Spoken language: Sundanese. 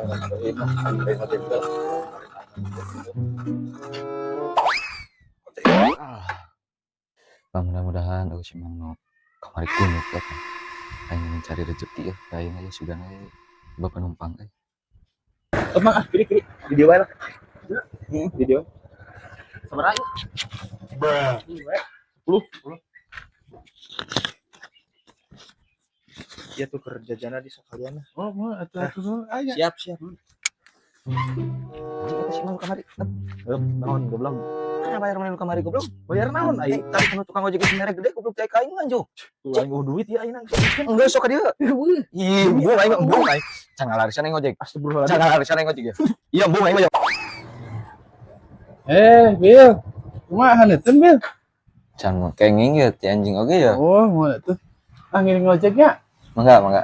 Bismillahirrahmanirrahim. Alhamdulillah. Ah. Bang, mudah-mudahan euy si Mang nu kamari kunyuk ya kan. Aing mencari rezeki ya, aing aya sugan we loba penumpang euy. Emang ah, kiri kiri. Di dieu wae lah. Di dieu. Sabaraha ieu? 10. Iya tuh kerja jana di sekalian lah. Oh, mau atuh atuh aya. Siap, siap. Anjing eta si Mang nu kamari. Heup, naon goblok. Mana bayar mana nu kamari goblok? Bayar naon aing? Tadi kan tukang ojek geus mere gede goblok cai ka aing anjo. Tuh aing eueuh duit ya aing nang. Enggak sok ka dieu. Ih, embung aing mah, embung aing. Can ngalarisan aing ojek. Astagfirullahaladzim. Can ngalarisan aing ojek ya. Iya embung aing mah ya. Eh, Bil. Kumaha haneutkeun, Bil? Can mah kenging ya ti anjing oge ya. Oh, mau atuh. Ah, ngiring ngojeknya. Mangga, mangga.